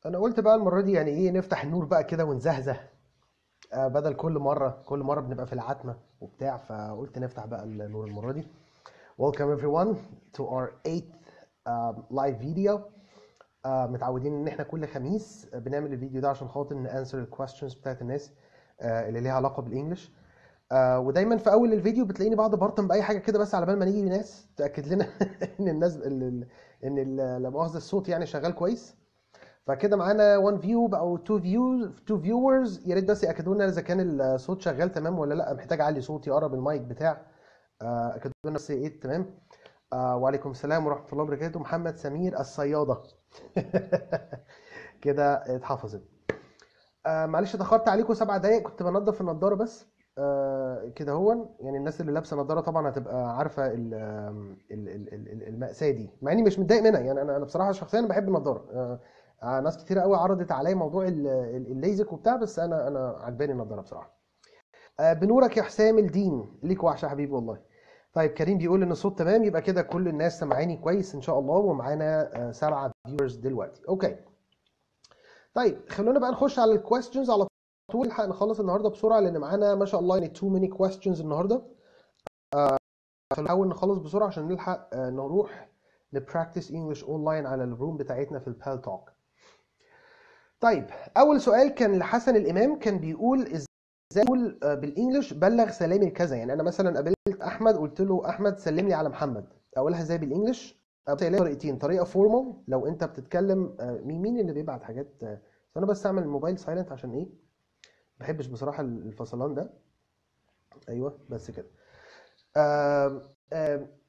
انا قلت بقى المرة دي يعني ايه، نفتح النور بقى كده ونزهزه، بدل كل مرة كل مرة بنبقى في العتمة وبتاع، فقلت نفتح بقى النور المرة دي. Welcome everyone to our eighth live video. متعودين ان احنا كل خميس بنعمل الفيديو ده عشان خاطر ن answer ال questions بتاعت الناس اللي ليها علاقة بال English. ودايما في اول الفيديو بتلاقيني بقعد ابرطم باي حاجة كده، بس على بال ما نيجي ناس تاكد لنا ان الناس ان لا مؤاخذة الصوت يعني شغال كويس. فكده معانا 1 view او 2 views، 2 viewers. يا ريت بس ياكدوا لنا اذا كان الصوت شغال تمام ولا لا. محتاج اعلي صوتي، اقرب المايك بتاع. اكدوا لنا بس ايه تمام. وعليكم السلام ورحمة الله وبركاته. محمد سمير الصياده كده اتحفظت. معلش اتاخرت عليكم 7 دقايق، كنت بنضف النضارة بس. كده هو يعني الناس اللي لابسه نضاره طبعا هتبقى عارفه المأساة دي، مع اني مش متضايق منها يعني. انا بصراحة شخصيا بحب النضارة. ناس كتير قوي عرضت عليا موضوع الليزك وبتاع، بس انا عجباني النضارة بصراحة. بنورك يا حسام الدين، ليك وحشة يا حبيبي والله. طيب كريم بيقول ان الصوت تمام، يبقى كده كل الناس سامعاني كويس ان شاء الله، ومعانا 7 viewers دلوقتي. okay طيب خلونا بقى نخش على ال questions على طول، نلحق نخلص النهارده بسرعة لان معانا ما شاء الله يعني too many questions النهارده. فنحاول نخلص بسرعة عشان نلحق نروح ن practice English online على ال room بتاعتنا في ال Paltalk. طيب اول سؤال كان لحسن الامام، كان بيقول ازاي اقول بال English بلغ سلامي لكذا. يعني انا مثلا قابلت احمد قلت له احمد سلم لي على محمد، اقولها ازاي بال English؟ طريقتين، طريقه formal لو انت بتتكلم. مين اللي بيبعت حاجات؟ انا بس اعمل الموبايل silent عشان ايه، ما بحبش بصراحة الفصلان ده. ايوه بس كده.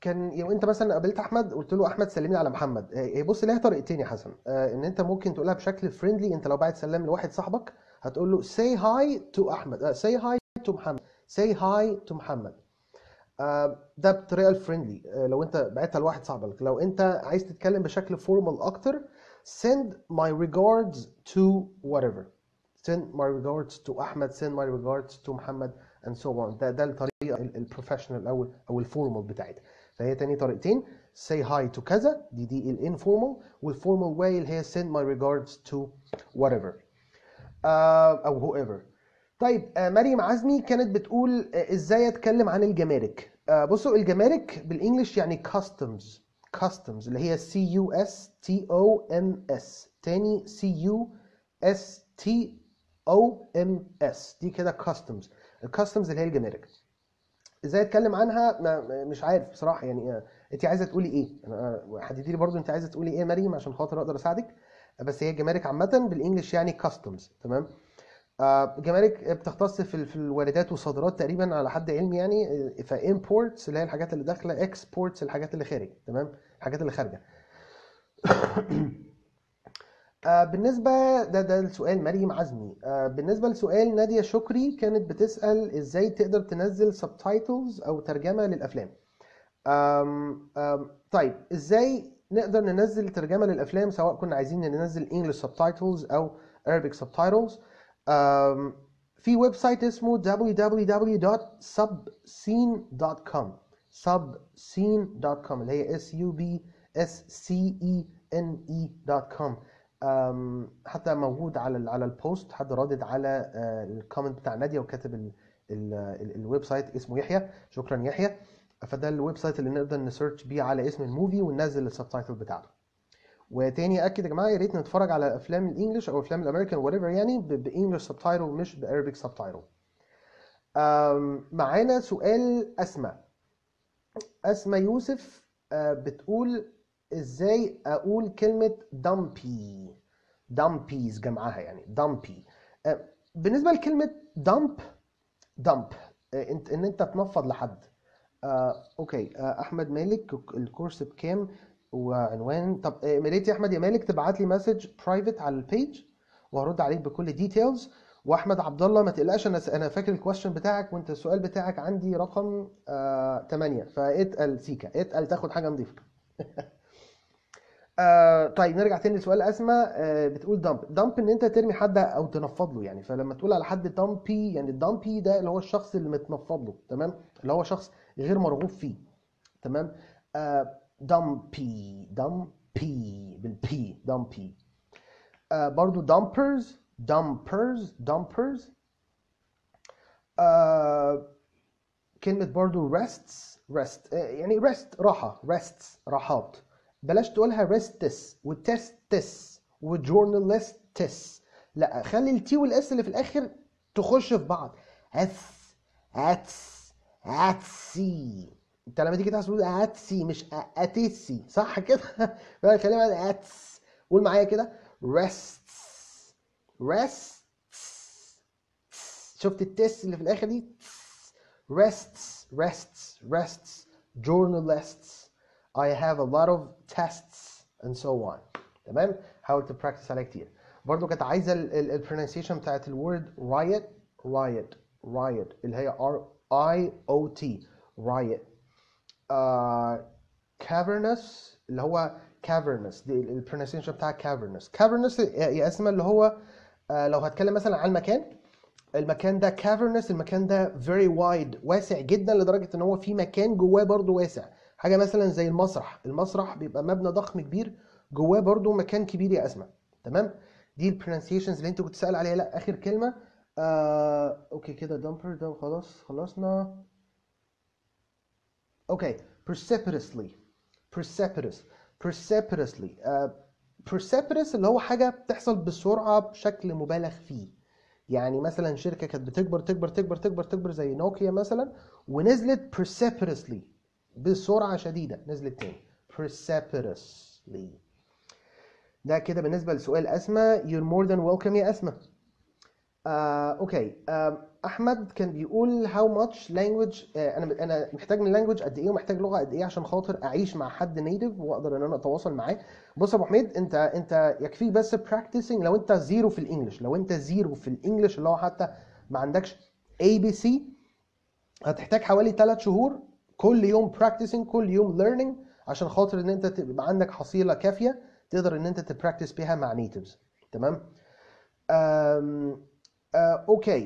كان لو انت مثلا قابلت احمد قلت له احمد سلمني على محمد، بص ليها طريقتين يا حسن. ان انت ممكن تقولها بشكل friendly، انت لو بعت سلام لواحد صاحبك هتقول له say hi to احمد، say hi to محمد، say hi to محمد. ده بالطريقة ال friendly لو انت بعتها لواحد صاحبك. لو انت عايز تتكلم بشكل formal اكتر، send my regards to whatever، send my regards to احمد، send my regards to محمد and so on. ده الطريقة ال professional او ال formal بتاعتها. فهي تاني طريقتين، say hi to كذا، دي ال informal، وال formal way اللي هي send my regards to whatever او whoever. طيب مريم عزمي كانت بتقول ازاي اتكلم عن الجمارك. بصوا الجمارك بال English يعني customs، customs اللي هي C U S T O M S، تاني C U S T O M S، دي كده customs. ال customs اللي هي الجمارك. ازاي اتكلم عنها؟ مش عارف بصراحة يعني. انت عايزه تقولي ايه؟ حددي لي برضو انت عايزه تقولي ايه يا مريم عشان خاطر اقدر اساعدك. بس هي الجمارك عامة بال English يعني customs، تمام. الجمارك بتختص في الواردات والصادرات تقريبا على حد علمي يعني. ف imports اللي هي الحاجات اللي داخله، exports الحاجات اللي خارج، تمام، الحاجات اللي خارجه. بالنسبة ده السؤال مريم عزمي. بالنسبة لسؤال ناديه شكري، كانت بتسال ازاي تقدر تنزل subtitles او ترجمه للافلام. آم آم طيب ازاي نقدر ننزل ترجمه للافلام، سواء كنا عايزين ننزل English subtitles او Arabic subtitles. في website اسمه www.subscene.com، subscene.com اللي هي s u b s c e n e.com. حتى موجود على ال post، حد رادد على ال comment بتاع ناديه وكاتب ال website، اسمه يحيى، شكرا يحيى. فده ال website اللي نقدر ن search بيه على اسم ال movie وننزل ال subtitle بتاعته. وتاني اكد يا جماعة، يا ريت نتفرج على افلام ال English او افلام الامريكان whatever يعني ب English subtitle مش ب Arabic subtitle. معانا سؤال اسماء، اسماء يوسف بتقول ازاي اقول كلمة dumpy، dumpies جمعها يعني dumpy. بالنسبة لكلمة dump، dump ان انت تنفض لحد. okay. احمد مالك الكورس بكام وعنوان؟ طب يا ريت يا احمد يا مالك تبعت لي message private على ال page وهرد عليك بكل details. واحمد عبد الله ما تقلقش، انا فاكر ال question بتاعك، وانت السؤال بتاعك عندي رقم 8، فاتقل سيكا، اتقل تاخد حاجة نظيفة. طيب نرجع تاني لسؤال اسماء. بتقول dump، dump ان انت ترمي حد او تنفض له يعني. فلما تقول على حد dumpy، يعني ال dumpy ده اللي هو الشخص اللي متنفض له، تمام، اللي هو شخص غير مرغوب فيه، تمام. dumpy، dumpy بال P، dumpy. برضو dumpers dumpers dumpers. كلمة برضو rests rest، يعني rest راحة، rests راحات، بلاش تقولها rests و tests و journalists، لا خلي ال T وال S اللي في الاخر تخش في بعض، هس هاتس هاتسي. انت لما تيجي تحسب تقول هاتسي مش اتسي، صح كده؟ خليها بقى هاتس. قول معايا كده rests rests. شفت ال ts اللي في الاخر دي؟ rests rests rests journalists I have a lot of tests and so on. تمام؟ حاول ت practice عليها كتير. برضو كانت عايزه ال pronunciation بتاعت ال word riot riot riot اللي هي R I O T riot. Cavernous اللي هو cavernous، دي ال pronunciation بتاع cavernous. cavernous يا اسماء اللي هو لو هتكلم مثلا عن مكان، المكان ده cavernous، المكان ده very wide، واسع جدا لدرجة ان هو في مكان جواه برضو واسع. حاجة مثلا زي المسرح، المسرح بيبقى مبنى ضخم كبير جواه برضو مكان كبير يا اسماء. تمام؟ دي ال pronunciations اللي انت كنت سأل عليها. لا اخر كلمة okay كده dumper ده خلاص خلصنا. okay precipitously precipitous precipitously. Precipitous اللي هو حاجة بتحصل بسرعة بشكل مبالغ فيه. يعني مثلا شركة كانت بتكبر تكبر تكبر تكبر تكبر زي نوكيا مثلا، ونزلت precipitously بسرعة شديدة، نزلت تاني precipitously. ده كده بالنسبة لسؤال أسماء. You're more than welcome يا أسماء. Okay. أحمد كان بيقول how much language، أنا محتاج من language قد إيه ومحتاج لغة قد إيه عشان خاطر أعيش مع حد native وأقدر إن أنا أتواصل معاه. بص يا أبو حميد، أنت يكفيك بس practicing. لو أنت zero في ال English، لو أنت zero في ال English اللي هو حتى ما عندكش ABC، هتحتاج حوالي 3 شهور كل يوم practicing، كل يوم learning، عشان خاطر إن أنت تبقى عندك حصيلة كافية تقدر إن أنت ت practice بيها مع natives. تمام؟ Okay.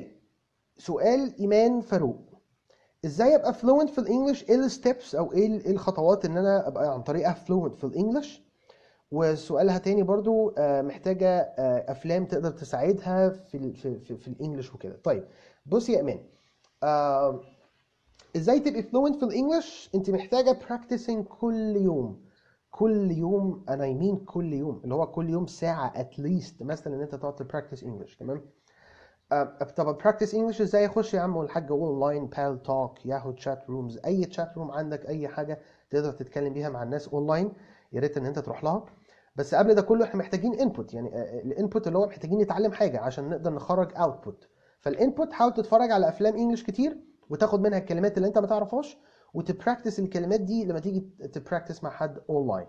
سؤال ايمان فاروق، ازاي ابقى fluent في ال English؟ ايه ال steps او ايه الخطوات ان انا ابقى عن طريقها fluent في ال English؟ وسؤالها تاني برضو محتاجه افلام تقدر تساعدها في في في, في ال English وكده. طيب بصي يا ايمان، ازاي تبقي fluent في ال English؟ انت محتاجه practicing كل يوم، كل يوم، انا I mean كل يوم، اللي هو كل يوم ساعة at least مثلا ان انت تقعد ت practice English. تمام؟ طب practice English ازاي؟ اخش يا عم والحاج online، Paltalk، Yahoo chat rooms، اي chat room عندك، اي حاجة تقدر تتكلم بيها مع الناس اونلاين، يا ريت ان انت تروح لها. بس قبل ده كله احنا محتاجين input، يعني ال input اللي هو محتاجين نتعلم حاجة عشان نقدر نخرج output. فال input حاول تتفرج على افلام English كتير وتاخد منها الكلمات اللي انت ما تعرفهاش وت practice الكلمات دي لما تيجي ت practice مع حد اونلاين.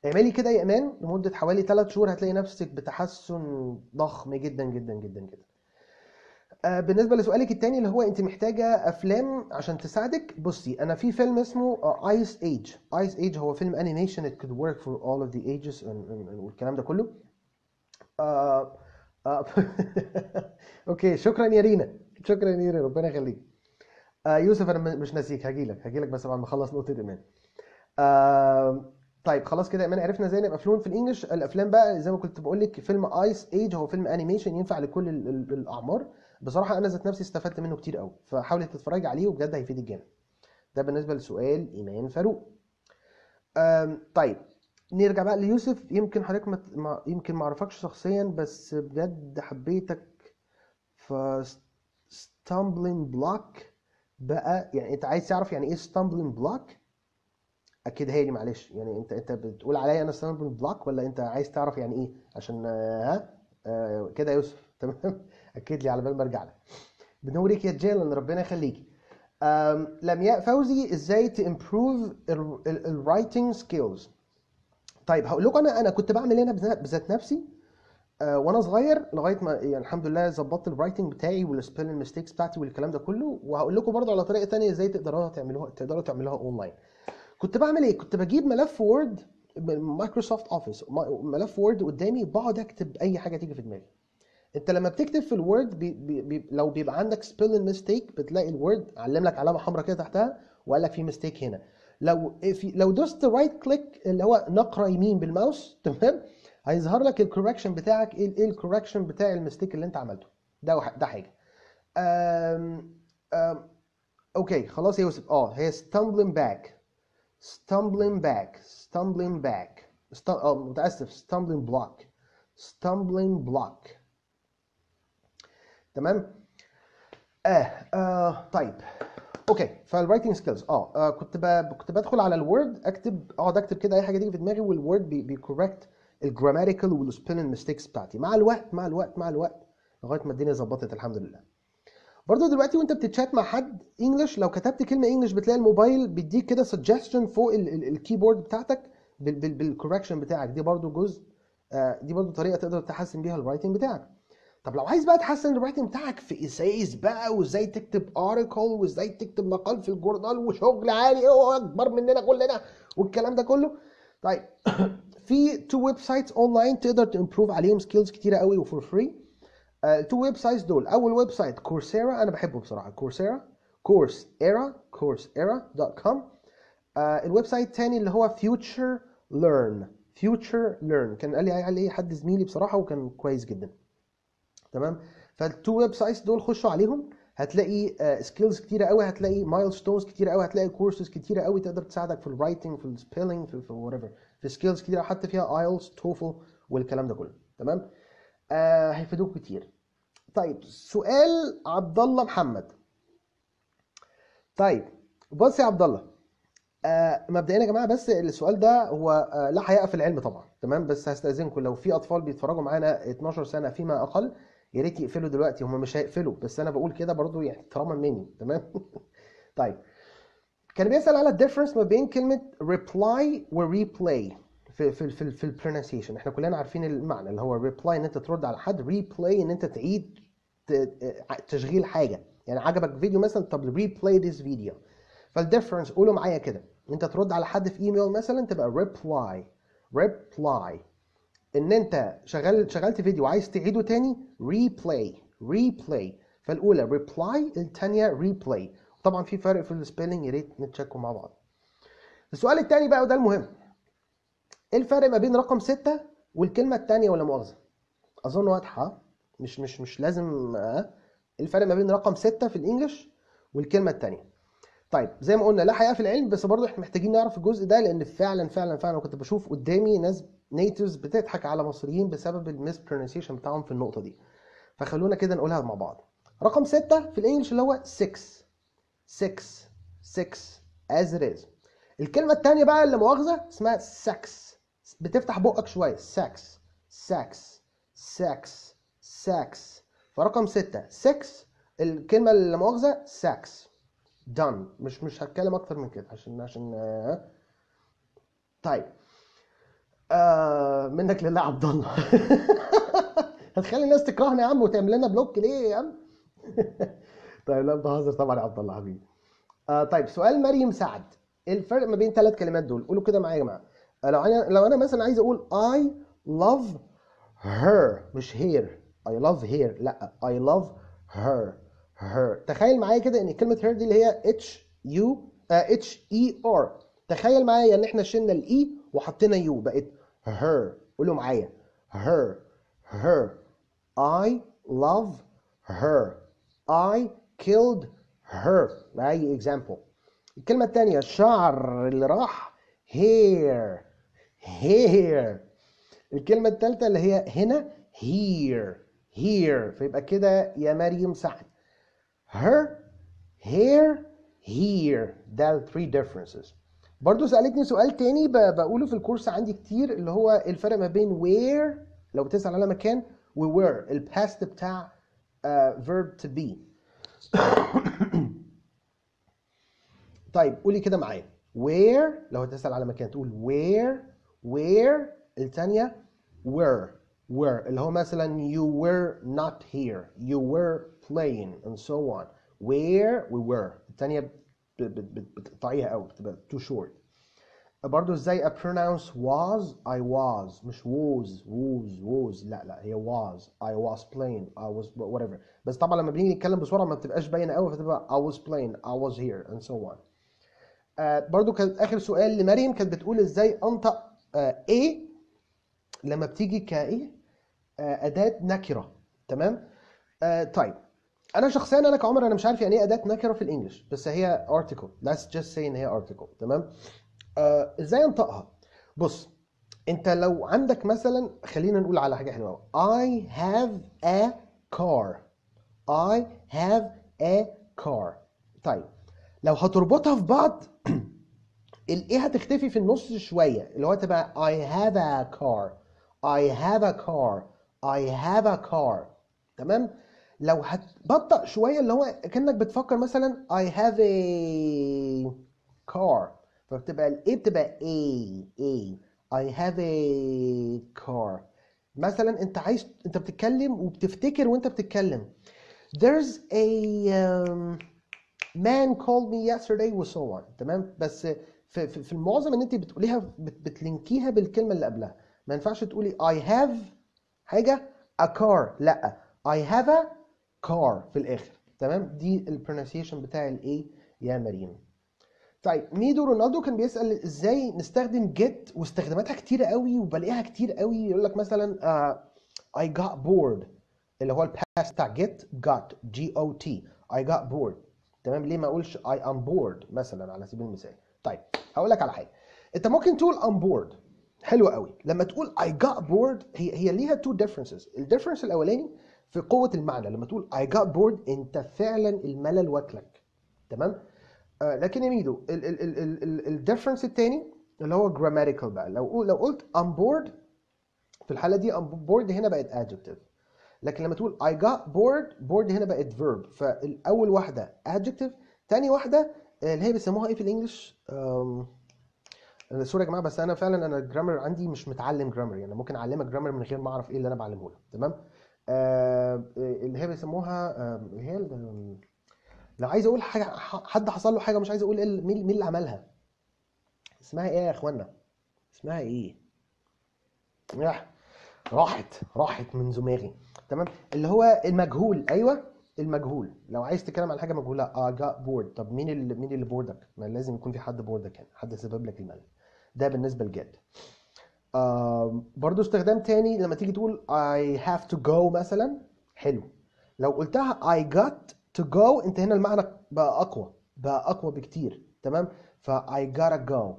اعملي كده يا ايمان لمدة حوالي 3 شهور، هتلاقي نفسك بتحسن ضخم جدا جدا جدا جدا. بالنسبة لسؤالك التاني اللي هو انت محتاجه افلام عشان تساعدك، بصي انا في فيلم اسمه Ice Age. Ice Age هو فيلم animation، it could work for all of the ages والكلام ده كله. آه آه okay شكرا يا رينا، شكرا يا رينا، ربنا يخليك. يوسف انا مش ناسيك، هجيلك بس بعد ما اخلص نقطة ايمان. طيب خلاص كده يا ايمان، عرفنا ازاي نبقى fluent في ال English. الافلام بقى زي ما كنت بقول لك، فيلم Ice Age هو فيلم animation ينفع لكل الاعمار. بصراحة انا ذات نفسي استفدت منه كتير قوي، فحاولي تتفرجي عليه وبجد هيفيدك جامد. ده بالنسبة لسؤال ايمان فاروق. طيب نرجع بقى ليوسف. يمكن حضرتك يمكن ما اعرفكش شخصيا، بس بجد حبيتك. ف stumbling block بقى، يعني انت عايز تعرف يعني ايه stumbling block؟ اكدها لي معلش، يعني انت بتقول عليا انا stumbling block ولا انت عايز تعرف يعني ايه؟ عشان ها كده يا يوسف. تمام، اكد لي على بال ما ارجع لك. بنورك يا جيلان، ربنا يخليكي. لمياء فوزي، ازاي ت improve ال writing skills؟ طيب هقول لكم انا كنت بعمل هنا بذات نفسي وانا صغير، لغاية ما يعني الحمد لله ظبطت ال writing بتاعي وال spelling mistakes بتاعتي والكلام ده كله. وهقول لكم برضه على طريقه ثانية ازاي تقدروا تعملوها اونلاين. كنت بعمل ايه؟ كنت بجيب ملف Word من Microsoft Office، ملف Word قدامي، بقعد اكتب اي حاجة تيجي في دماغي. انت لما بتكتب في ال Word بي بي بي لو بيبقى عندك spelling mistake بتلاقي ال Word علم لك علامة حمراء كده تحتها وقال لك في mistake هنا. لو دوست right click اللي هو نقره يمين بالماوس، تمام، هيظهر لك ال correction بتاعك، ايه ال correction بتاع ال mistake اللي انت عملته ده. ده حاجة. أم أم okay خلاص يا يوسف. هي stumbling back، stumbling back، stumbling back، متاسف، stumbling block، stumbling block. تمام. طيب okay. فال writing skills، كنت بدخل على ال Word، اكتب، اقعد اكتب كده اي حاجة تيجي في دماغي، وال Word بي correct ال grammatical وال spelling mistakes بتاعتي مع الوقت مع الوقت مع الوقت لغاية ما الدنيا ظبطت الحمد لله. برضو دلوقتي وانت بتتشات مع حد English، لو كتبت كلمة English بتلاقي الموبايل بيديك كده suggestion فوق ال keyboard بتاعتك بال correction بتاعك. دي برضو جزء، دي برضو طريقه تقدر تحسن بيها ال writing بتاعك. طب لو عايز بقى تحسن ال writing بتاعك في essays بقى، وازاي تكتب article، وازاي تكتب مقال في ال journal، وشغل عالي اكبر مننا كلنا والكلام ده كله، طيب في two websites online تقدر ت improve عليهم skills كتيرة قوي و for free. ال two websites دول، اول website Coursera، انا بحبه بصراحة، Coursera، Coursera، Coursera.com. ال website الثاني اللي هو Future Learn، Future Learn كان قال لي عليه حد زميلي بصراحة وكان كويس جدا. تمام. فال two websites دول خشوا عليهم، هتلاقي skills كتيرة قوي، هتلاقي milestones كتيرة قوي، هتلاقي كورسز كتيرة قوي تقدر تساعدك في ال writing، في ال spelling، في whatever، في skills كتيرة، حتى فيها IELTS، TOEFL والكلام ده كله. تمام. هيفيدوك كتير. طيب سؤال عبد الله محمد. طيب بص يا عبد الله، مبدئيا يا جماعة بس السؤال ده هو لا حياء في العلم طبعا، تمام، بس هستأذنكم لو في اطفال بيتفرجوا معانا 12 سنة فيما اقل يا ريت يقفلوا دلوقتي، هم مش هيقفلوا بس انا بقول كده برضو يعني احتراما مني. تمام. طيب كان بيسأل على ال difference ما بين كلمة reply و replay في ال pronunciation. احنا كلنا عارفين المعنى اللي هو reply ان انت ترد على حد، replay ان انت تعيد تشغيل حاجة، يعني عجبك فيديو مثلا، طب replay this video. فال difference قولوا معايا كده، انت ترد على حد في ايميل مثلا تبقى reply، reply. ان انت شغلت فيديو عايز تعيده تاني replay، replay. فالاولى reply، الثانية replay. طبعا في فرق في ال spelling، يا ريت نتشيكوا مع بعض. السؤال الثاني بقى وده المهم، ايه الفرق ما بين رقم 6 والكلمة الثانية ولا مؤاخذة؟ اظن واضحة، مش مش مش لازم. الفرق ما بين رقم 6 في ال English والكلمة الثانية. طيب زي ما قلنا لا حياء في العلم، بس برضه احنا محتاجين نعرف الجزء ده، لان فعلا فعلا فعلا كنت بشوف قدامي ناس natives بتضحك على مصريين بسبب ال mispronunciation بتاعهم في النقطة دي. فخلونا كده نقولها مع بعض. رقم 6 في ال English اللي هو 6 6 6 as it is. الكلمة الثانية بقى اللي مؤاخذة اسمها sex، بتفتح بقك شوية، sex sex sex sex. فرقم 6 6، الكلمة اللي مؤاخذة sex. done. مش هتكلم اكتر من كده عشان طيب منك لله عبد الله. هتخلي الناس تكرهنا يا عم وتعمل لنا block ليه يا عم؟ طيب لا بهزر طبعا يا عبد الله حبيبي. طيب سؤال مريم سعد، ايه الفرق ما بين ثلاث كلمات دول؟ قولوا كده معايا يا جماعة. لو انا مثلا عايز اقول I love her، مش hair، I love hair، لا I love her، her. تخيل معايا كده ان كلمة her دي اللي هي H U H E R، تخيل معايا ان احنا شلنا ال E وحطينا U بقت her. قولوا معايا her، her. I love her، I killed her. اي example. الكلمة الثانية شعر اللي راح hair، hair. الكلمة الثالثة اللي هي هنا here، here. فيبقى كده يا مريم سعد her، hair، here. ده ال three differences. برضو سألتني سؤال تاني بقوله في الكورس عندي كتير، اللي هو الفرق ما بين where لو بتسأل على مكان و were ال past بتاع verb to be. طيب قولي كده معايا where لو هتسأل على مكان تقول where، where. الثانية were، were اللي هو مثلا you were not here, you were playing and so on. Where we were. الثانية بتقطعيها قوي، بتبقى too short. برضو ازاي I pronounce was، I was، مش was was was، لا لا هي was، I was playing، I was whatever. بس طبعا لما بنيجي نتكلم بسرعة ما بتبقاش باينة قوي، فتبقى I was playing، I was here and so on. برضو كانت آخر سؤال لمريم، كانت بتقول ازاي أنطق A لما بتيجي كايه اداه نكره، تمام. طيب انا شخصيا، انا كعمر، انا مش عارف يعني ايه اداه نكره في ال English، بس هي article، let's just say ان هي article، تمام. ازاي انطقها؟ بص، انت لو عندك مثلا، خلينا نقول على حاجة حلوة، I have a car، I have a car. طيب لو هتربطها في بعض ال A هتختفي في النص شوية، اللي هو تبقى I have a car، I have a car، I have a car، تمام. لو هتبطأ شوية اللي هو كأنك بتفكر مثلا I have a car، فبتبقى ال A بتبقى A A، I have a car. مثلا انت عايز، انت بتتكلم وبتفتكر وانت بتتكلم there's a man called me yesterday و so on، تمام. بس في المعظم ان انت بتقوليها بتلينكيها بالكلمة اللي قبلها. ما ينفعش تقولي I have حاجة a car، لا I have a car في الاخر، تمام. دي ال pronunciation بتاع ال A يا مريم. طيب ميدو رونالدو كان بيسأل ازاي نستخدم get، واستخداماتها كتير قوي وبلاقيها كتير قوي. يقول لك مثلا I got bored، اللي هو ال past بتاع get got G O T، I got bored، تمام. ليه ما اقولش I am bored مثلا على سبيل المثال؟ طيب هقول لك على حاجة، انت ممكن تقول I'm bored، حلو قوي. لما تقول I got bored هي ليها two differences. ال difference الاولاني في قوة المعنى، لما تقول I got bored انت فعلا الملل واكلك، تمام. لكن يا ميدو ال difference الثاني اللي هو grammatical بقى، لو قلت I'm bored في الحالة دي I'm bored هنا بقت adjective، لكن لما تقول I got bored، bored هنا بقت verb. فالأول واحدة adjective، تاني واحدة اللي هي بيسموها ايه في ال English؟ sorry يا جماعة، بس انا فعلا انا ال grammar عندي مش متعلم grammar، يعني ممكن اعلمك grammar من غير ما اعرف ايه اللي انا بعلمه لك، تمام. اللي هي بيسموها اللي هي لو عايز اقول حاجة، حد حصل له حاجة مش عايز اقول ايه، مين اللي عملها، اسمها ايه يا اخوانا؟ اسمها ايه؟ راحت من دماغي، تمام. اللي هو المجهول، ايوه المجهول. لو عايز تتكلم على حاجة مجهولة I got bored، طب مين اللي bored ك؟ ما لازم يكون في حد bored ك، يعني حد سبب لك الملل. ده بالنسبة ل get. برضو استخدام تاني لما تيجي تقول I have to go مثلا، حلو. لو قلتها I got to go انت هنا المعنى بقى اقوى، بقى اقوى بكتير، تمام. ف I gotta go،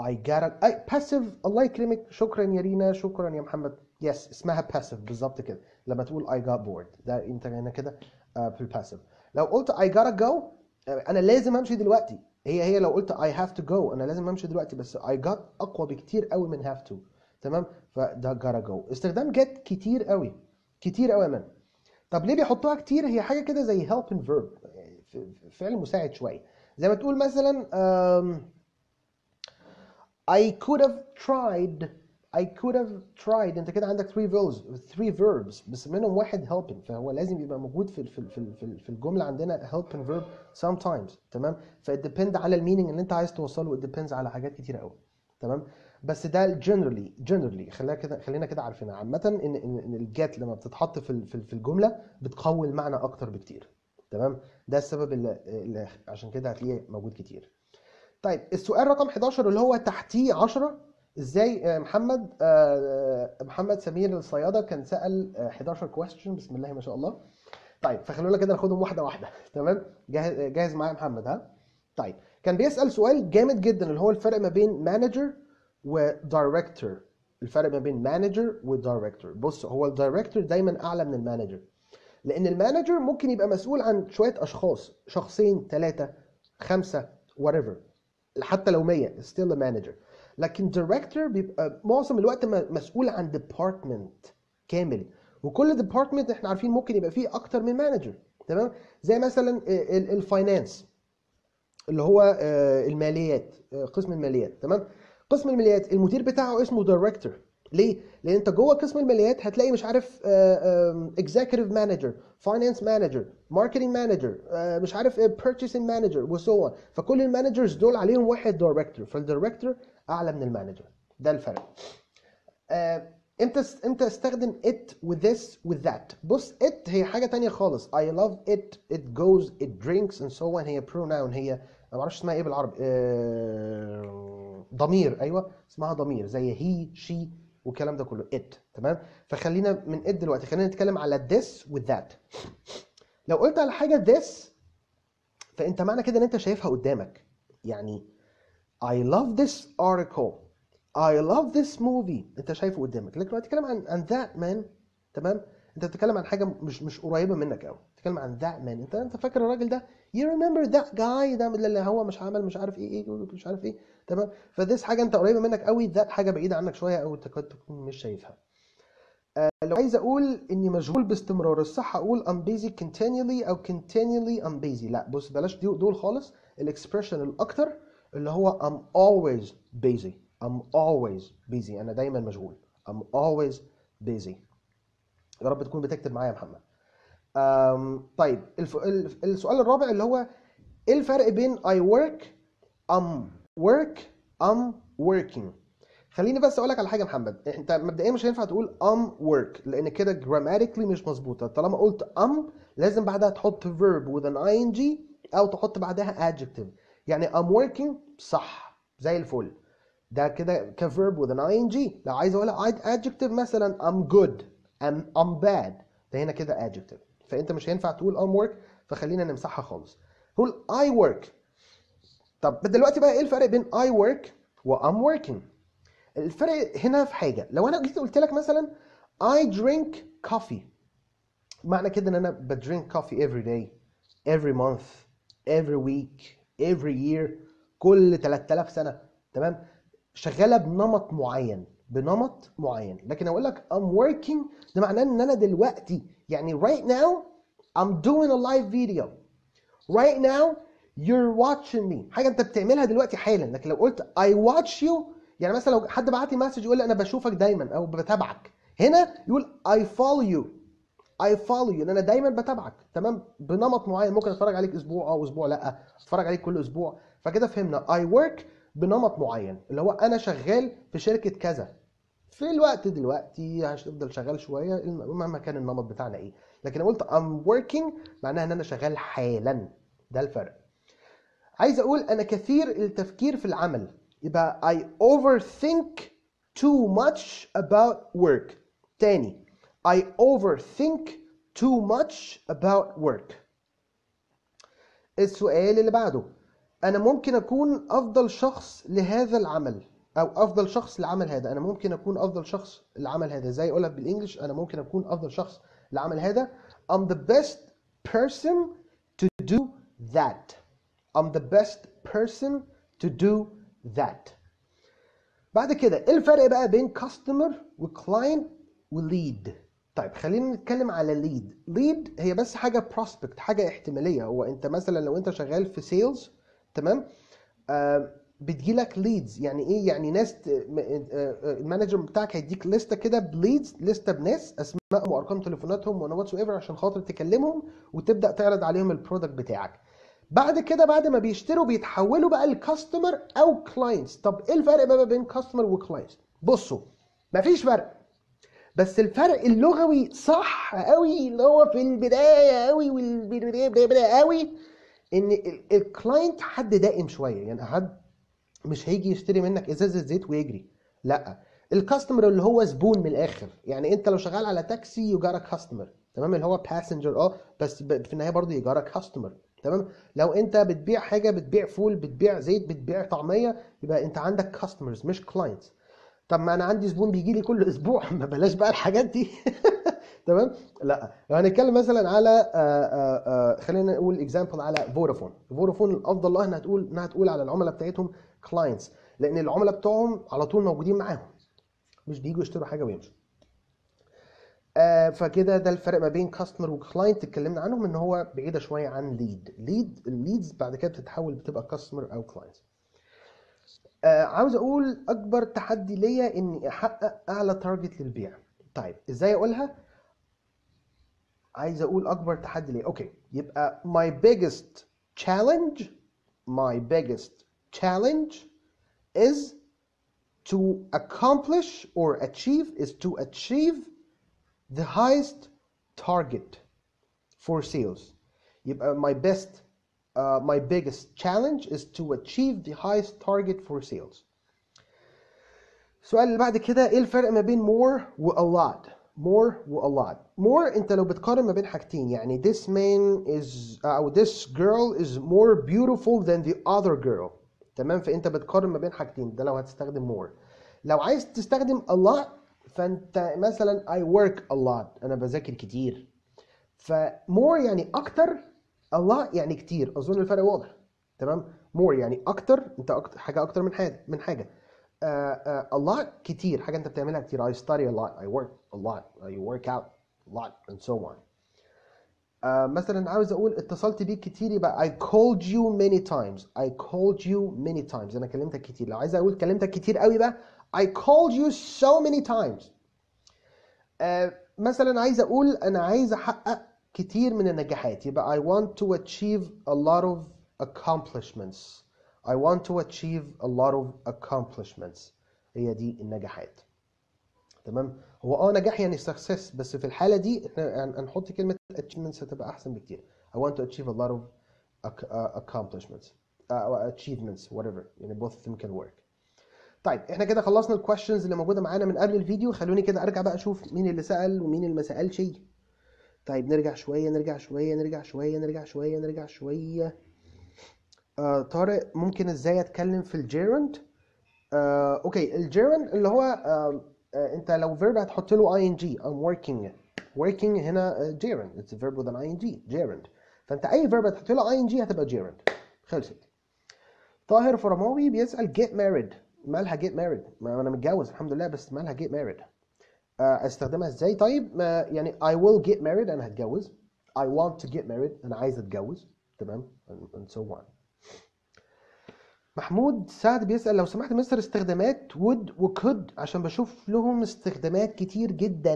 I gotta، أي passive. الله يكرمك، شكرا يا رينا، شكرا يا محمد. yes اسمها passive بالظبط كده. لما تقول I got bored ده انت هنا كده في ال passive. لو قلت I gotta go انا لازم امشي دلوقتي، هي لو قلت I have to go انا لازم امشي دلوقتي، بس I got اقوى بكتير قوي من have to، تمام. فده gotta go. استخدام get كتير قوي، كتير قوي يا man. طب ليه بيحطوها كتير؟ هي حاجة كده زي helping verb، فعل مساعد شوية. زي ما تقول مثلا I could have tried، I could have tried. انت كده عندك three verbs بس منهم واحد helping، فهو لازم يبقى موجود في الجملة عندنا helping verb sometimes، تمام. ف it depend على ال meaning اللي انت عايز توصله، it depends على حاجات كتير قوي، تمام. بس ده generally خلينا كده عارفينها عامة ان ال get لما بتتحط في الجملة بتقوي المعنى اكتر بكتير، تمام. ده السبب اللي عشان كده هتلاقيه موجود كتير. طيب السؤال رقم 11 اللي هو تحتيه 10، ازاي محمد سمير الصيادة كان سأل 11 question، بسم الله ما شاء الله. طيب فخلونا كده ناخدهم واحدة واحدة، تمام. جاهز معايا محمد؟ ها؟ طيب كان بيسأل سؤال جامد جدا اللي هو الفرق ما بين manager و director. الفرق ما بين manager و director. بص، هو ال director دايما اعلى من ال manager، لان ال manager ممكن يبقى مسؤول عن شوية اشخاص، شخصين، 3، 5، whatever، حتى لو 100 still a manager. لكن director بيبقى معظم الوقت مسؤول عن department كامل، وكل department احنا عارفين ممكن يبقى فيه اكتر من manager، تمام. زي مثلا ال finance اللي هو الماليات، قسم الماليات، تمام. قسم الماليات المدير بتاعه اسمه director. ليه؟ لان انت جوه قسم الماليات هتلاقي مش عارف executive manager، finance manager، marketing manager، مش عارف purchasing manager و so on. فكل ال managers دول عليهم واحد director، فال director اعلى من ال manager. ده الفرق. امتى استخدم it with this with that؟ بص، it هي حاجة تانية خالص. I love it، it goes، it drinks and so on. هي pronoun، هي انا ما اعرفش اسمها ايه بالعربي، ضمير. ايوه اسمها ضمير، زي he she والكلام ده كله it. تمام؟ فخلينا من it دلوقتي، خلينا نتكلم على this و that. لو قلت على حاجة this فانت معنى كده ان انت شايفها قدامك. يعني I love this article، I love this movie، انت شايفه قدامك. لكن لو هتتكلم عن that man، تمام، انت بتتكلم عن حاجة مش قريبه منك قوي، بتتكلم عن that man، انت فاكر الراجل ده، you remember that guy ده اللي هو مش عمل مش عارف ايه مش عارف ايه. تمام؟ ف this حاجة انت قريبه منك قوي، that حاجة بعيدة عنك شوية او تكاد تكون مش شايفها. لو عايز اقول اني مشغول باستمرار، الصح اقول I'm busy continually او continually I'm busy؟ لا بص بلاش دول خالص. ال expression الاكتر اللي هو I'm always busy. I'm always busy، انا دايما مشغول. I'm always busy. يا رب تكون بتكتب معايا يا محمد. طيب السؤال الرابع اللي هو ايه الفرق بين I work، I'm work، I'm working؟ خليني بس اقول لك على حاجة يا محمد، انت مبدئيا مش هينفع تقول I'm work لان كده grammatically مش مظبوطة. طالما قلت I'm لازم بعدها تحط verb with an ing او تحط بعدها adjective. يعني I'm working صح زي الفل، ده كده ك verb with an ing. لو عايز اقولها adjective مثلا I'm good، I'm bad، ده هنا كده adjective. فانت مش هينفع تقول I'm work، فخلينا نمسحها خالص. قول I work. طب دلوقتي بقى ايه الفرق بين I work و I'm working؟ الفرق هنا في حاجة، لو انا جيت قلت لك مثلا I drink coffee، معنى كده ان انا ب drink coffee every day، every month، every week، every year، كل 3000 سنة. تمام؟ شغالة بنمط معين، بنمط معين. لكن اقول لك I'm working ده معناه ان انا دلوقتي، يعني right now I'm doing a live video، right now you're watching me، حاجة انت بتعملها دلوقتي حالا. لكن لو قلت I watch you، يعني مثلا لو حد بعت لي message يقول لي انا بشوفك دايما او بتابعك، هنا يقول I follow you، I follow you، ان انا دايما بتابعك. تمام؟ بنمط معين، ممكن اتفرج عليك اسبوع او اسبوع لا، اتفرج عليك كل اسبوع. فكده فهمنا I work بنمط معين اللي هو انا شغال في شركة كذا في الوقت دلوقتي، هتفضل شغال شوية مهما كان النمط بتاعنا ايه. لكن لو قلت I'm working معناها ان انا شغال حالا، ده الفرق. عايز اقول انا كثير التفكير في العمل، يبقى I overthink too much about work. تاني I overthink too much about work. السؤال اللي بعده، أنا ممكن أكون أفضل شخص لهذا العمل أو أفضل شخص لعمل هذا. أنا ممكن أكون أفضل شخص لعمل هذا، إزاي أقولها بالإنجلش؟ أنا ممكن أكون أفضل شخص لعمل هذا. I'm the best person to do that. I'm the best person to do that. بعد كده ايه الفرق بقى بين customer و client و lead؟ طيب خلينا نتكلم على lead. lead هي بس حاجة prospect، حاجة احتمالية. هو انت مثلا لو انت شغال في sales، تمام، بتجيلك leads. يعني ايه؟ يعني ناس ال manager بتاعك هيديك لستة كده ب leads، لستة بناس اسمائهم وارقام تليفوناتهم و whatsoever عشان خاطر تكلمهم وتبدا تعرض عليهم ال product بتاعك. بعد كده بعد ما بيشتروا بيتحولوا بقى ل customer او clients. طب ايه الفرق بقى بين customer و clients؟ بصوا مفيش فرق، بس الفرق اللغوي صح قوي اللي هو في البداية قوي والبداية قوي، ان ال client حد دائم شوية، يعني حد مش هيجي يشتري منك ازازة زيت ويجري. لا، ال customer اللي هو زبون من الاخر. يعني انت لو شغال على تاكسي you got a customer، تمام، اللي هو passenger، بس في النهاية برضه you got a customer، تمام. لو انت بتبيع حاجة، بتبيع فول، بتبيع زيت، بتبيع طعميه، يبقى انت عندك customers مش clients. طب ما انا عندي زبون بيجي لي كل اسبوع، ما بلاش بقى الحاجات دي. تمام. لا، لو هنتكلم مثلا على خلينا نقول example على فودافون. فودافون الافضل لها انها تقول على العملاء بتاعتهم clients، لان العملاء بتوعهم على طول موجودين معاهم، مش بييجوا يشتروا حاجة ويمشوا. فكده ده الفرق ما بين customer و client، اتكلمنا عنهم ان هو بعيدة شوية عن lead. lead ال leads بعد كده بتتحول بتبقى customer او client. عاوز اقول اكبر تحدي ليا اني احقق اعلى target للبيع. طيب ازاي اقولها؟ عايز اقول اكبر تحدي ليا، okay، يبقى my biggest challenge is to accomplish or achieve is to achieve the highest target for sales. يبقى my biggest challenge is to achieve the highest target for sales. السؤال اللي بعد كده، ايه الفرق ما بين more و a lot؟ more و a lot. more انت لو بتقارن ما بين حاجتين، يعني this man is او this girl is more beautiful than the other girl، تمام؟ فانت بتقارن ما بين حاجتين، ده لو هتستخدم more. لو عايز تستخدم a lot فانت مثلا I work a lot، انا بذاكر كتير. ف more يعني اكتر، a lot يعني كتير. اظن الفرق واضح، تمام؟ more يعني اكتر، انت أكتر حاجة، اكتر من حاجة. A lot كتير، حاجة انت بتعملها كتير. I study a lot، I work a lot، I work out a lot and so on. مثلا عاوز اقول اتصلت بيك كتير، يبقى I called you many times. I called you many times، انا كلمتك كتير. لو عايز اقول كلمتك كتير قوي بقى I called you so many times. مثلا عايز اقول انا عايز احقق كتير من النجاحات، يبقى I want to achieve a lot of accomplishments. I want to achieve a lot of accomplishments، هي دي النجاحات، تمام؟ هو نجاح يعني success، بس في الحالة دي احنا هنحط كلمة achievements هتبقى أحسن بكتير. I want to achieve a lot of accomplishments achievements whatever، يعني both of them can work. طيب احنا كده خلصنا ال questions اللي موجودة معانا من قبل الفيديو. خلوني كده ارجع بقى اشوف مين اللي سأل ومين اللي ما سألش. طيب نرجع شوية، نرجع شوية، نرجع شوية، نرجع شوية، نرجع شوية. طارق، ممكن ازاي اتكلم في ال gerund؟ Okay، ال gerund اللي هو انت لو verb هتحط له ing. I'm working، working هنا gerund، it's a verb with an ing، gerund. فانت اي verb هتحط له ing هتبقى gerund، خلصت. طاهر فرماوي بيسأل get married، مالها get married؟ ما انا متجوز الحمد لله، بس مالها get married؟ استخدمها ازاي؟ طيب ما يعني I will get married، انا هتجوز. I want to get married، انا عايز اتجوز، تمام؟ and so on. محمود سعد بيسأل لو سمحت مستر استخدامات would و could عشان بشوف لهم استخدامات كتير جدا.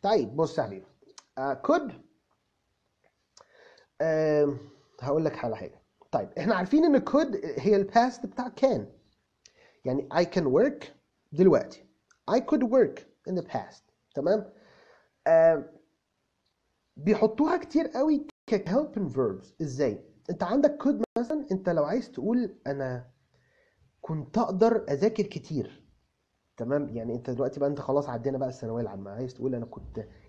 طيب بص يا حبيبي، could هقول لك على حاجة. طيب احنا عارفين ان could هي ال past بتاع can، يعني I can work دلوقتي، I could work in the past، تمام؟ بيحطوها كتير قوي ك helping verbs. ازاي؟ انت عندك could مثلا، انت لو عايز تقول انا كنت اقدر اذاكر كتير، تمام؟ يعني انت دلوقتي بقى انت خلاص عدينا بقى الثانوية العامة، عايز تقول انا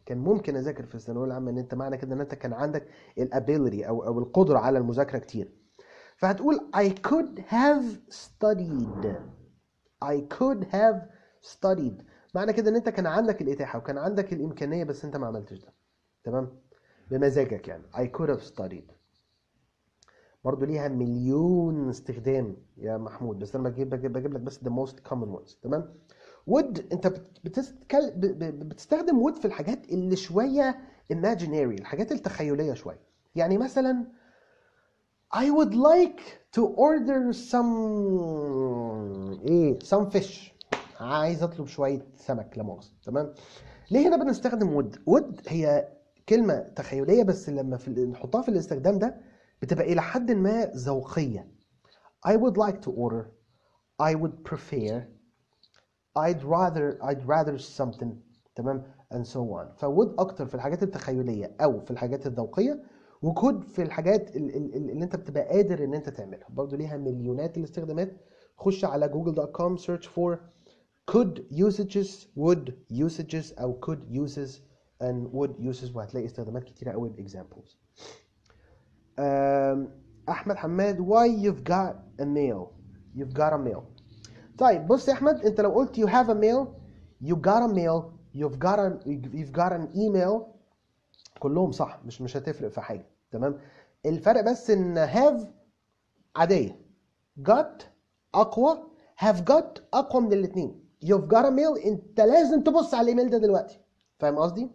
كان ممكن اذاكر في الثانوية العامة، ان انت معنى كده ان انت كان عندك ال ability او القدرة على المذاكرة كتير، فهتقول I could have studied. I could have studied معنى كده ان انت كان عندك الاتاحه وكان عندك الامكانية بس انت ما عملتش ده، تمام؟ بمزاجك يعني I could have studied. برضو ليها مليون استخدام يا محمود، بس انا بجيب لك بس the most common ones، تمام؟ would انت بتستخدم would في الحاجات اللي شوية imaginary، الحاجات التخيلية شوية. يعني مثلا I would like to order some some fish، عايز اطلب شوية سمك لا مؤاخذة، تمام؟ ليه هنا بنستخدم would؟ would هي كلمة تخيليه، بس لما نحطها في الاستخدام ده بتبقى الى حد ما ذوقيه. I would like to order، I would prefer، I'd rather something، تمام؟ and so on. ف would اكتر في الحاجات التخيلية او في الحاجات الذوقيه، و could في الحاجات اللي انت بتبقى قادر ان انت تعملها. برضو ليها مليونات الاستخدامات. خش على google.com search for could usages، would usages، او could uses and would uses، وهتلاقي استخدامات كتيرة قوي ب examples. احمد حماد، why you've got a mail، you've got a mail. طيب بص يا احمد، انت لو قلت you have a mail، you got a mail، you've got an email، كلهم صح، مش هتفرق في حاجة، تمام؟ الفرق بس ان have عادية، got اقوى، have got اقوى من الاثنين. you've got a mail انت لازم تبص على الايميل ده دلوقتي، فاهم قصدي؟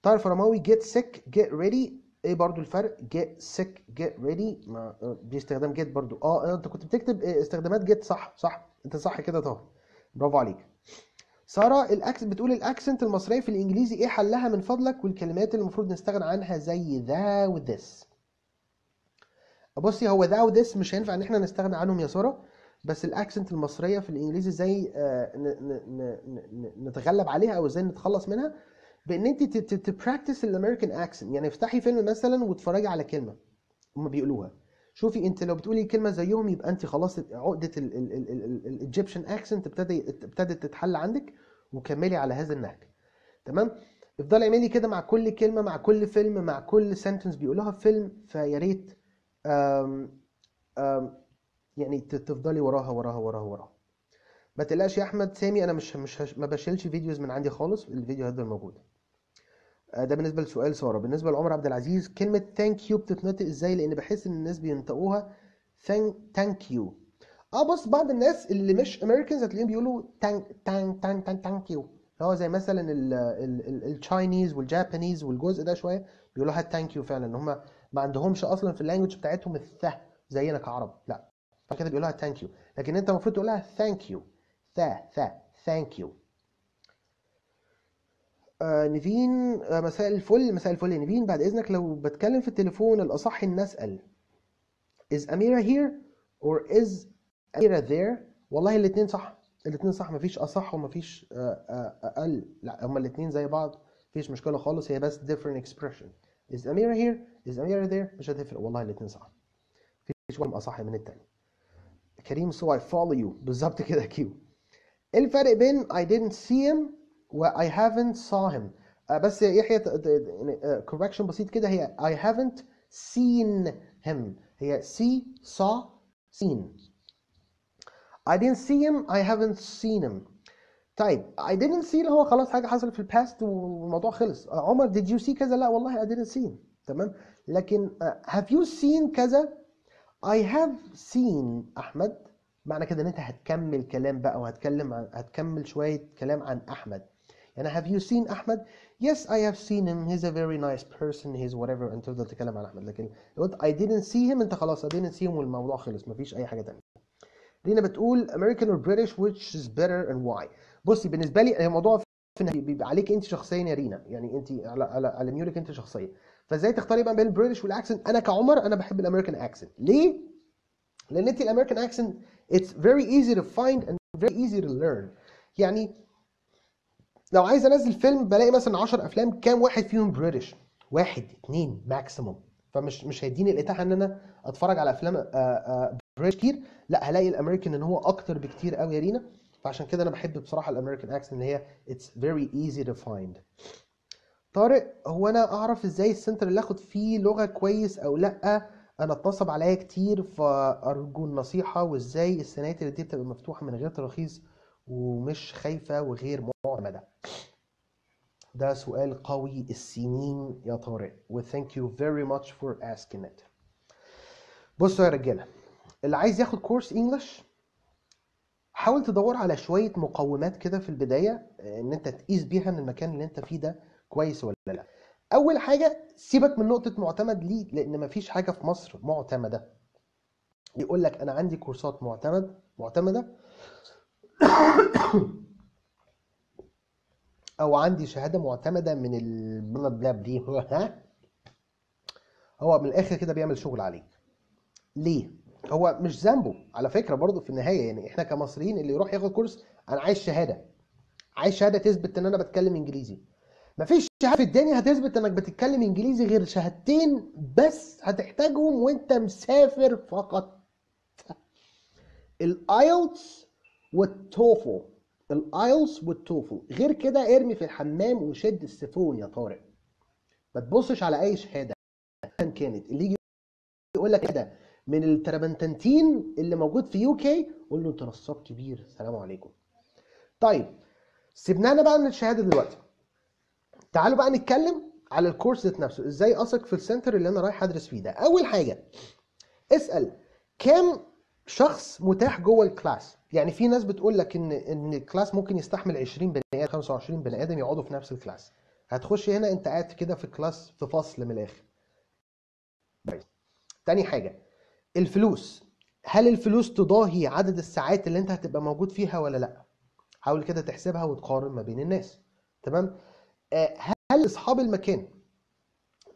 طاهر فرماوي get sick get ready، ايه برضو الفرق؟ get sick get ready، ما دي استخدام get برضو. انت كنت بتكتب استخدامات get، صح صح، انت صح كده طاهر، برافو عليك. ساره بتقول ال accent المصرية في الانجليزي ايه حلها من فضلك، والكلمات اللي المفروض نستغنى عنها زي the و this. بصي، هو the و this مش هينفع ان احنا نستغنى عنهم يا ساره، بس ال accent المصرية في الانجليزي ازاي نتغلب عليها او ازاي نتخلص منها؟ بان انت ت practice ال American accent. يعني افتحي فيلم مثلا واتفرجي على كلمة هم بيقولوها، شوفي انت لو بتقولي كلمة زيهم يبقى انت خلاص عقده ال Egyptian accent ابتدت تتحل عندك، وكملي على هذا النهج. تمام؟ افضلي اعملي كده مع كل كلمة، مع كل فيلم، مع كل sentence بيقولوها في فيلم. فيا ريت آم، آم، يعني تفضلي وراها وراها وراها وراها. ما تقلقش يا احمد سامي، انا مش مش هش- ما بشيلش videos من عندي خالص، الفيديو هيفضل موجود. ده بالنسبة لسؤال ساره. بالنسبة لعمر عبد العزيز، كلمة thank you بتتنطق ازاي؟ لان بحس ان الناس بينطقوها thank you. بص، بعض الناس اللي مش Americans هتلاقيهم بيقولوا thank thank thank thank thank you، اللي هو زي مثلا ال Chinese وال Japanese والجزء ده شوية بيقولوها thank you فعلا، ان هم ما عندهمش اصلا في ال language بتاعتهم الث زينا كعرب، لا فكده بيقولوها thank you، لكن انت المفروض تقولها thank you، ثا ثا thank you. نيفين، مساء الفل. مساء الفل يا نيفين. بعد اذنك لو بتكلم في التليفون الاصح ان اسال is Amira here or is Amira there؟ والله الاثنين صح، الاثنين صح، مفيش اصح ومفيش اقل، لا هما الاثنين زي بعض، مفيش مشكلة خالص، هي بس different expression. is Amira here is Amira there مش هتفرق، والله الاثنين صح، مفيش واحد اصح من الثاني. كريم so I follow you، بالظبط كده كيو. ايه الفرق بين I didn't see him و I haven't saw him؟ بس يا يحيى correction بسيط كده، هي I haven't seen him، هي see saw seen. I didn't see him I haven't seen him. طيب I didn't see اللي هو خلاص حاجة حصلت في ال past والموضوع خلص. عمر did you see كذا؟ لا والله I didn't see him. تمام. لكن have you seen كذا؟ I have seen أحمد، معنى كده إن أنت هتكمل كلام بقى، وهتكلم عن، هتكمل شوية كلام عن أحمد. يعني have you seen أحمد؟ Yes I have seen him, he's a very nice person, he's whatever. أنت تفضل تتكلم عن أحمد. لكن لو قلت I didn't see him أنت خلاص I didn't see him والموضوع خلص، مفيش أي حاجة تانية. لينا بتقول American or British which is better and why؟ بصي بالنسبة لي الموضوع في بيبقى عليك أنت شخصيا يا رينا، يعني أنت على ميولك أنت شخصيا. فازاي تختاري بقى بين ال British وال accent؟ انا كعمر انا بحب ال American accent. ليه؟ لان انت ال American accent it's very easy to find and very easy to learn. يعني لو عايز انزل فيلم بلاقي مثلا 10 افلام، كام واحد فيهم British؟ 1 2 maximum. فمش مش هيديني الاتاحه ان انا اتفرج على افلام British كتير، لا هلاقي الامريكان ان هو اكتر بكتير قوي يا رينا. فعشان كده انا بحب بصراحة ال American accent، ان هي it's very easy to find. طارق، هو انا اعرف ازاي ال center اللي اخد فيه لغة كويس او لا؟ انا اتنصب عليا كتير فارجو النصيحة. وازاي السناتر دي بتبقى مفتوحة من غير تراخيص ومش خايفة وغير معتمدة؟ ده سؤال قوي السنين يا طارق، و thank you very much for asking it. بصوا يا رجالة، اللي عايز ياخد كورس English حاول تدور على شوية مقومات كده في البداية ان انت تقيس بيها ان المكان اللي انت فيه ده كويس ولا لا. اول حاجة سيبك من نقطة معتمد ليه، لان مفيش حاجة في مصر معتمدة. يقول لك انا عندي كورسات معتمدة او عندي شهادة معتمدة من البلا بلا دي، هو من الاخر كده بيعمل شغل عليك. ليه؟ هو مش ذنبه على فكرة برضو في النهاية، يعني احنا كمصريين اللي يروح ياخد كورس انا عايز شهادة، عايز شهادة تثبت ان انا بتكلم انجليزي. مفيش شهادة في الدنيا هتثبت انك بتتكلم انجليزي غير شهادتين بس هتحتاجهم وانت مسافر فقط، ال IELTS وال TOEFL. ال IELTS وال TOEFL، غير كده ارمي في الحمام وشد السيفون يا طارق. ما تبصش على اي شهادة كانت، اللي يجي يقول لك كده من التربنتين اللي موجود في UK قول له انت نصاب كبير، السلام عليكم. طيب سيبنانا بقى من الشهادة دلوقتي، تعالوا بقى نتكلم على الكورس ذات نفسه، ازاي اثق في ال center اللي انا رايح ادرس فيه ده. اول حاجة اسال كام شخص متاح جوه ال class. يعني في ناس بتقول لك ان ال class ممكن يستحمل 20 بني ادم، 25 بني ادم يقعدوا في نفس ال class. هتخش هنا انت قاعد كده في class في فصل من الاخر. تاني حاجة الفلوس، هل الفلوس تضاهي عدد الساعات اللي انت هتبقى موجود فيها ولا لا؟ حاول كده تحسبها وتقارن ما بين الناس. تمام؟ هل اصحاب المكان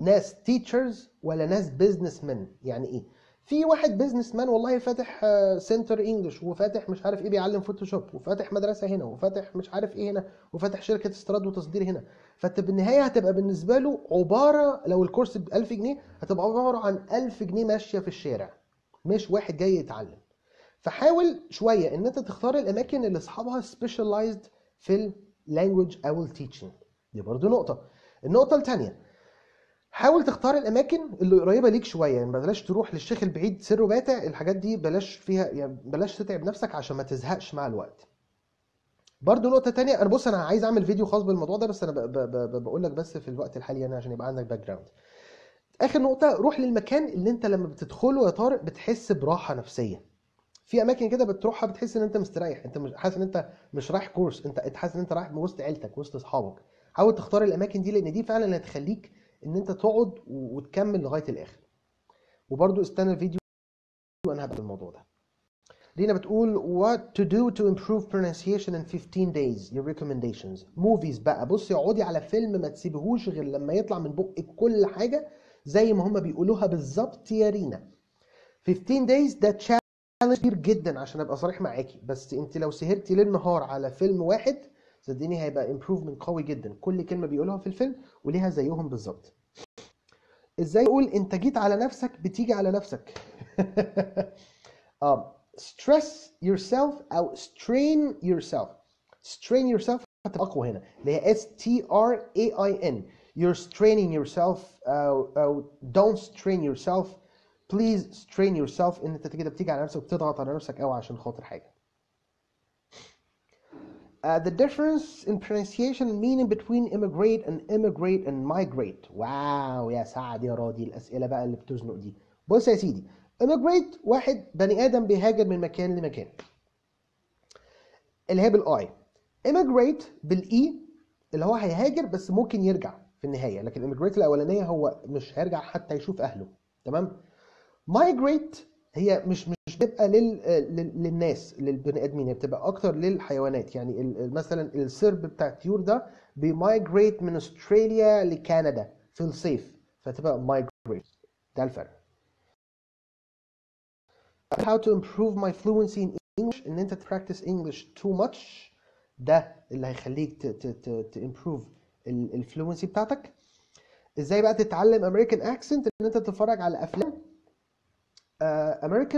ناس teachers ولا ناس businessmen؟ يعني ايه؟ في واحد businessman والله فاتح center English، وفاتح مش عارف ايه بيعلم Photoshop، وفاتح مدرسه هنا، وفاتح مش عارف ايه هنا، وفاتح شركة استيراد وتصدير هنا. فانت بالنهاية هتبقى بالنسبة له عبارة، لو الكورس ب 1000 جنيه هتبقى عبارة عن 1000 جنيه ماشية في الشارع. مش واحد جاي يتعلم. فحاول شوية ان انت تختار الاماكن اللي اصحابها specialized في ال language او ال teaching. دي برضو نقطة. النقطة الثانية، حاول تختار الاماكن اللي قريبه ليك شويه، يعني بلاش تروح للشيخ البعيد سره باتع، الحاجات دي بلاش فيها، يعني بلاش تتعب نفسك عشان ما تزهقش مع الوقت. برضو نقطة تانية، انا بص انا عايز اعمل فيديو خاص بالموضوع ده، بس انا بقول لك بس في الوقت الحالي يعني عشان يبقى عندك background. اخر نقطة، روح للمكان اللي انت لما بتدخله يا طارق بتحس براحة نفسية. في اماكن كده بتروحها بتحس ان انت مستريح، انت مش حاسس ان انت مش رايح كورس، انت حاسس ان انت رايح وسط عيلتك وسط اصحابك. حاول تختار الاماكن دي لان دي فعلا اللي هتخليك ان انت تقعد وتكمل لغاية الاخر. وبرضو استنى الفيديو وانا هبقى الموضوع ده. لينا بتقول what to do to improve pronunciation in 15 days, your recommendations. movies بقى، بصي اقعدي على فيلم ما تسيبهوش غير لما يطلع من بقك كل حاجة زي ما هما بيقولوها بالظبط يا رينا. 15 days ده challenge كبير جدا عشان ابقى صريح معاكي، بس انت لو سهرتي ليل نهار على فيلم واحد صدقيني هيبقى improvement قوي جدا. كل كلمة بيقولوها في الفيلم وليها زيهم بالظبط. ازاي اقول انت جيت على نفسك؟ بتيجي على نفسك. Stress yourself او strain yourself. strain yourself هتبقى اقوى هنا، اللي هي S T R A I N. You're straining yourself أو don't strain yourself, please strain yourself. ان انت كده بتيجي على نفسك وبتضغط على نفسك قوي عشان خاطر حاجة. The difference in pronunciation and meaning between immigrate and emigrate and migrate. wow يا سعد يا راضي، الأسئلة بقى اللي بتزنق دي. بص يا سيدي، immigrate واحد بني آدم بيهاجر من مكان لمكان، اللي هي بال I. emigrate بال E اللي هو هيهاجر بس ممكن يرجع في النهاية، لكن emigrate الأولانية هو مش هيرجع حتى يشوف أهله، تمام؟ migrate هي مش بتبقى للناس، للبني ادمين، هي بتبقى اكتر للحيوانات. يعني مثلا السرب بتاع الطيور ده بي migrate من استراليا لكندا في الصيف، فتبقى migrate. ده الفرق. How to improve my fluency in English، ان انت practice English too much، ده اللي هيخليك ت improve ال fluency بتاعتك. ازاي بقى تتعلم American accent؟ ان انت تتفرج على افلام امريكان